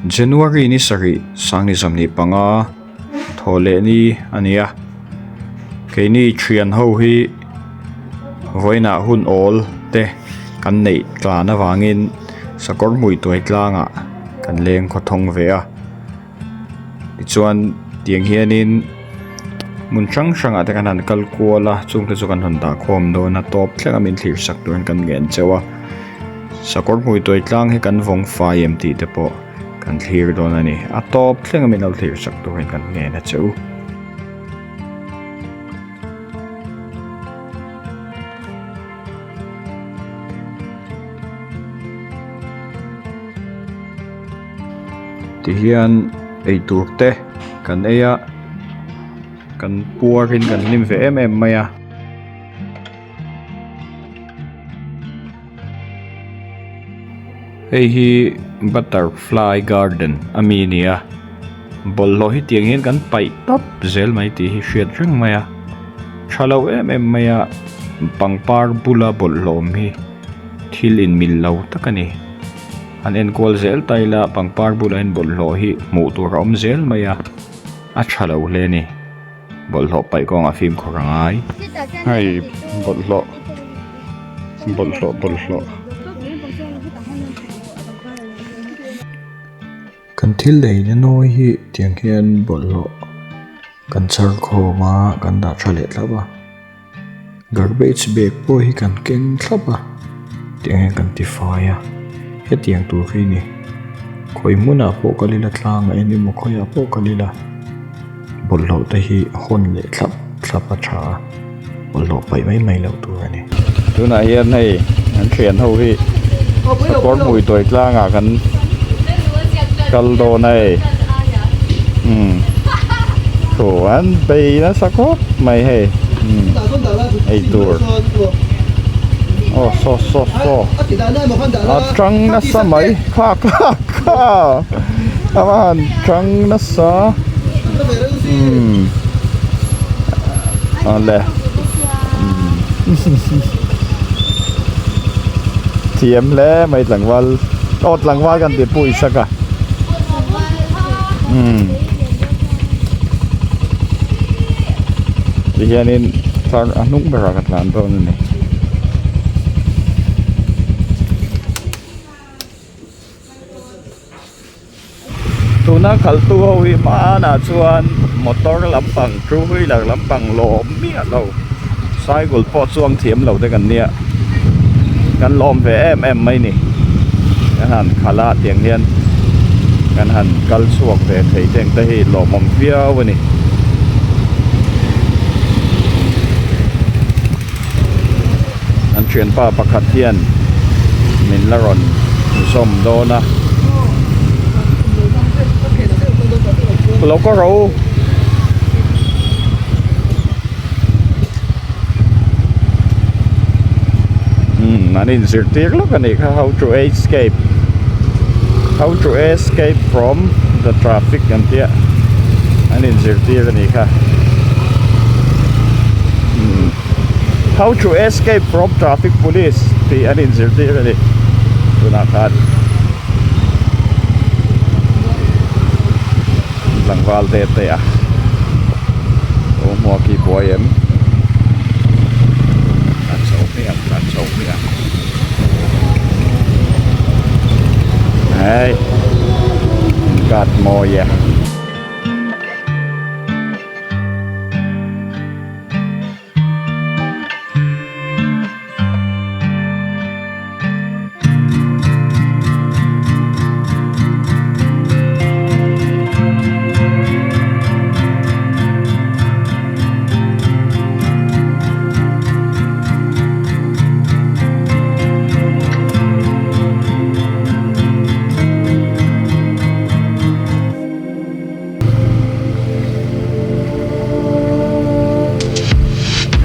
January ni sarih sangni 25 thaw leh ni a ni a keini thian ho hi vawiinah hun awl te kan neih tlan avangin sakawr hmui tuai tlangah kan leng khawthawng ve a. Tichuan tiang hianin hmun hrang hrangah te kan han kal kual a chungte chu kan han dah khawm dawn a tawp thleng a min thlir sak turin kan ngen cheu a sakawr hmui tuai tlang hi kan vawng fai em tih te pawh kan thlir dawn a ni a tawp thleng a min lo thlir sak turin kan ngen a che u. Tihian eitur te kan ei a kan puar in kan hlim ve em em mai a. Hei hi butterfly garden a mi a ni a bawlhhlawh hi tiang hian kan paih tawp zel mai tih hi hriat reng mai a tha lo em em mai a pangpar bula bawlhhlawh awm hi thil inmil lo tak a ni. An enkual zel ta ila pangpar bulah hian bawlhhlawh hi hmuh tur a awm zel mai a, a tha lo hle a ni. Bawlhhlawh paih kawngah fimkhur a ngai. Hei bawlhhlawh bawlhhlawh bawlhhlawh. Kan thil leina nawi hi tiang hian bawlhhlawh kan char khawm a kan dah tha leh thlap a. Garbage bag pawh hi kan keng thlap a tiang hian kan ti fai a hetiang tur hi ni khawi hmunah pawh kal ila tlang ah eng emaw khawiah pawh kal ila bawlhhlawh te hi hawn leh thlap thlap a tha a bawlhhlawh paih mai mai loh tur a ni. Tunah hian hei an thian ho hi sakawr hmui tawi tlangah kan kal dawn a hei umm thu an bei nasa khawp mai hei umm ei tur aw saw saw saw a tang nasa mai kha kha kha a va han tang nasa umm awle thiam hle mai tlangval aw tlangval kan tih pawh i sak a umm tihianin tlar a hnung berah ka tlan dawn a ni. Tuna khaltu ho hi hmanah chuan motor lampang two wheeler lampang lawm miah lo cycle pawh chuang thiam lo te kan nia kan lawm ve em em mai ni kan han khalh a tiang hian kan han kal chhuak ve thei te ang te hi lawmawm viau a ni. An thianpa pakhat hian min la rawn zawm dawn a. Lo ka ro. Umm an inzirtir lawk a nih kha how to escape how to escape from the traffic an tia an inzirtir a nih kha. How to escape from traffic police tih an inzirtir a ni tunah khan tlangval te te a aw hmuak hi buai em an chho hmiang an chho hmiang hei kat mawi e.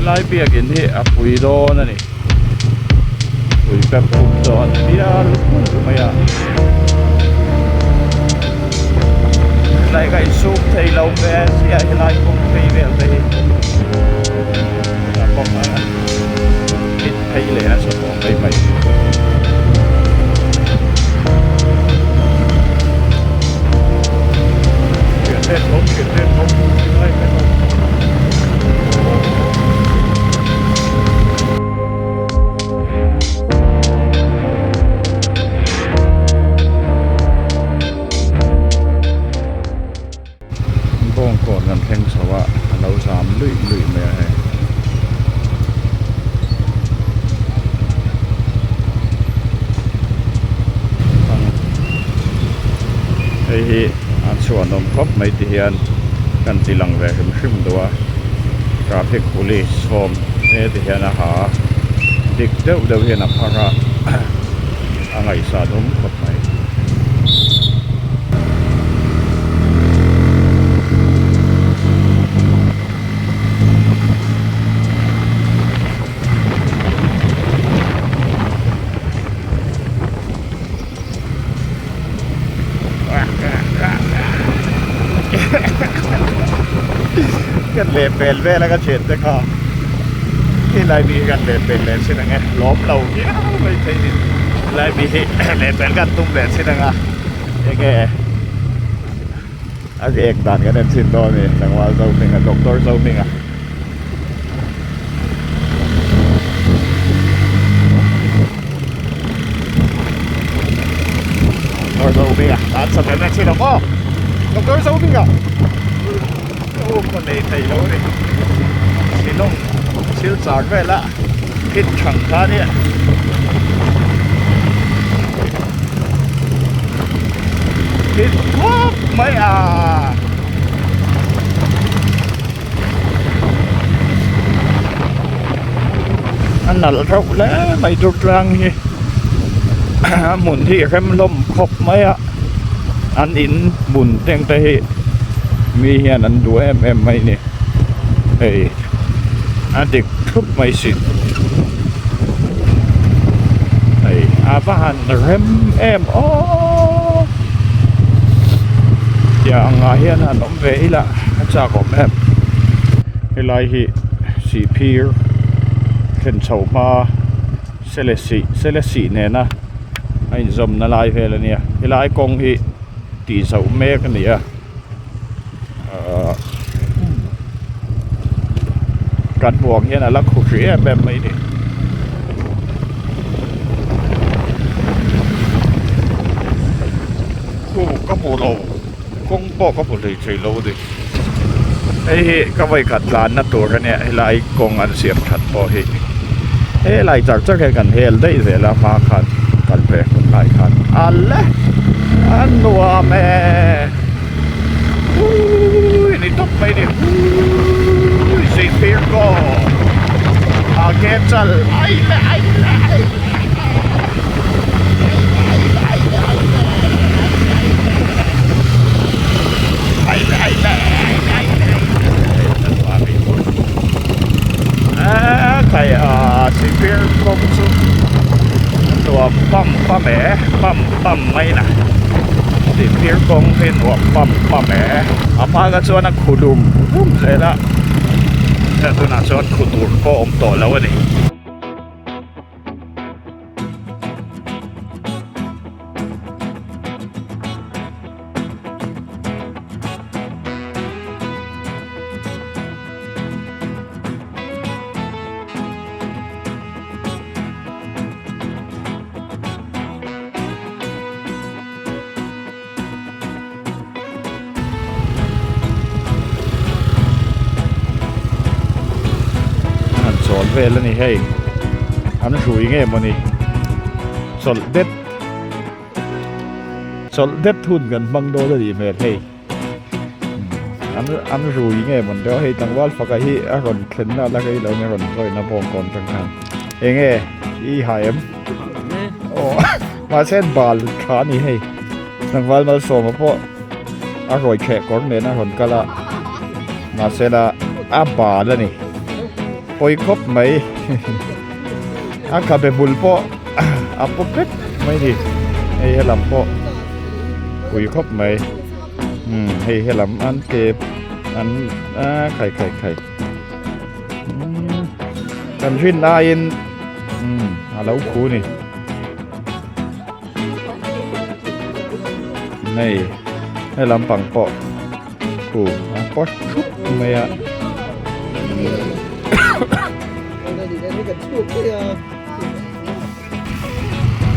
Helai biakin hi a pui dawn a ni pui pep pup dawn phian mai a helai ka insum thei lo ve chiah helai kawng phei vel te hi a kawng a hit phei leh nasa tawh mai mai. Hei hi a chhuanawm khawp mai ti hian kan ti lang ve hrim hrim duh a traffic police form te ti hian a ha a dik deuh deuh hian a phar a a ngaihsan awm khawp mai. Kan leh pel vel a ka thian te kha helai mi hi kan leh pel leh chin ang e lawm lo viau mai thei ni helai mi hi leh pel kan tum leh chin ang a enge a ek dan kan en chhin dawn a ni tlangval Zohminga Doctor Zohminga. Doctor Zohminga tan chhan em em chin ang aw Doctor Zohminga ka um ka nei thei lo a ni Shillong Silchar vela hit thang kha nia. Hit khawp mai a. A nalh reuh hle mai dur tlang hi a hmun hi rem hlawm khawp mai a an in hmun teng te hi mi hian an duh em em mai a ni hei a dik thup mai si hei a va han rem em aww tiang angah hian han awm ve ila a chak awm em helai hi sihphir thlen chho hma selesih selesih nena a inzawmna lai vel ania helai kawng hi tih zoh mek ani a ahh kan hmuh ang hian a la khu hrih em em mai a ni. Khu ka hmu lo kawng pawh ka hmu hlei thei lo a ni hei hi ka vawikhat tlanna tur ania helai kawng an siam that pawh hi helai char char hian kan hel daih zel a hma khan kal ve hun lai khan a le a nuam e ui ni tawp mai ni ui zirtir kaw a ke chal ai le ai le ai Nuam pam pam e pam pam mai na sihphir kawng hi nuam pam pam e a hma kha chuan a khu dum dum zel a tunah chuan khu tur pawh a awm tawh lo a ni. An chawl vel a ni hei an hrui nge mawni chawlh det chawlh det hun kan hmang dawn a nih hmel hei an an rui nge mawn deuh hei tlangval faka hi a rawn thlen na la rei lo nia rawn join a bawng kawn atang khan eng nge i ha em aw mahse bal tha a ni hei tlangval malsawma pawh a rawi theh kawr nen a rawn kal a mahse la a bal a ni pawi khawp mai a khabe hmul pawh a pawp vek mai a ni hei helam pawh pui khawp mai umm hei helam an ke an a khai khai khai umm kan rin aiin umm a lo khu a ni hei helam pang pawh khu a pawt thup mai a.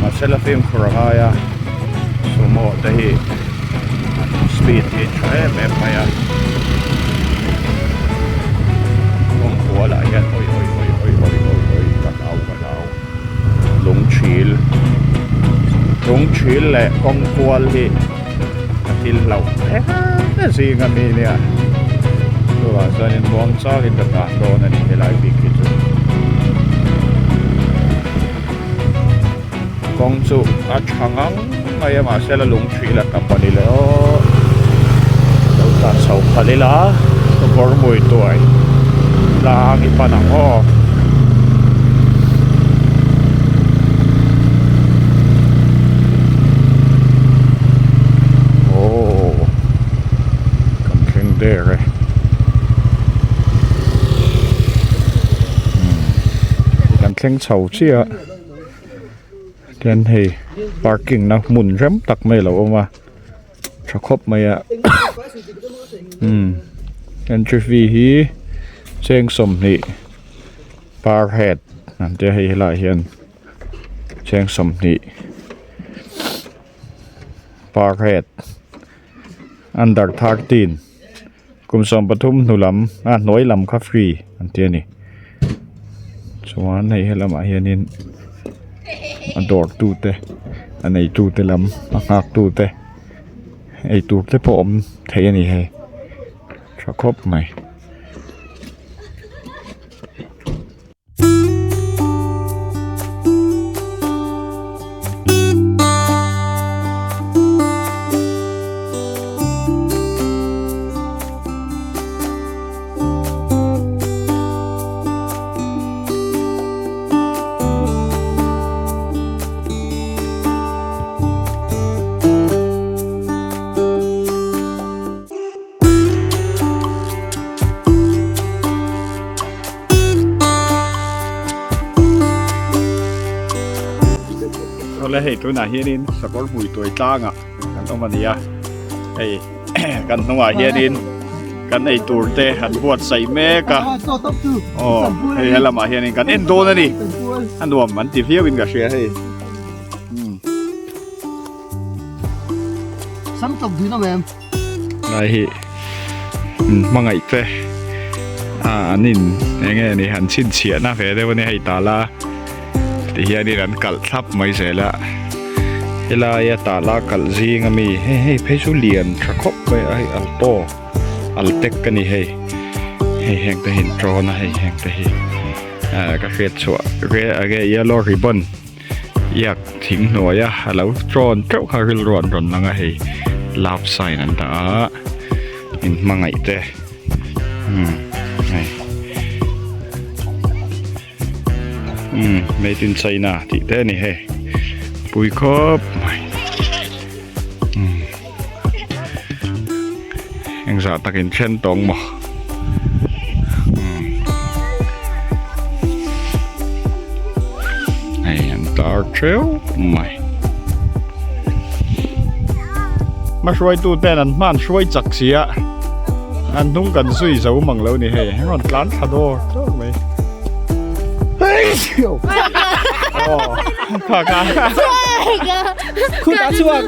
Mahsela fimkhur a ngai a sumo te hi an speed hi tha em em mai a kawng kual ah hian awi awi awi awi awi awi awi ka hlau ka hlau lung thil lung thil leh kawng kual hi. thil hlauh ber zing a mi nia chuvang chuanin muang changin ka tlan dawn a ni helai bik hi chu kawng chu a tha ngang mai a mahse la lung hrih la tam a ni le aw lo tlan chho khalh ila kawr mui tuai tlang i pan ang aw. Aww kan thleng der e kan thleng chho chiah tian hei parking na hmun rem tak mai a lo awm a tha khawp mai a umm entry fee hi cheng 20 per head an tia hei helaiah hian cheng 20 per head under 13 kum 13 hnu lam a hnuai lam kha free an ti a ni chuan hei helamah hianin a dawr tute a neitu te lam a nghak tute eitur te pawh awm thei a ni hei tha khawp mai. Awle hei tunah hianin sakawr hmui tuai tlangah kan awm a ni a hei kan hnungah hianin kan ei tur te an buatsaih mek a aw hei helamah hianin kan en dawn a ni a nuam an ti viau in ka hria hei. Lai hi hmangaih te an in eng nge ni han chhinchhiahna ve deuh a ni hei tala ti hianin an kalh thlap mai zel a helaia tala kalh zing ami hei hei phei chu lian tha khawp mai a hei alto altek a ni hei hei heng te hi an tawn a hei heng te hi ka hriat chhuah yellow ribbon. Iak thing hnuaia a lo trawn teuh kha rilru an rawn lang a hei love sign an dah a in hmangaih te umm hei umm made in china tih te a ni hei pui khawp mai umm engzah takin then tawng maw umm hei an tar theuh mai hmahruaitu ten an hman hruai chak si a an hnung kan zui zo mang lo ni hei an rawn tlan thla dawr dawr mai aw kha kha Khuta chhuak.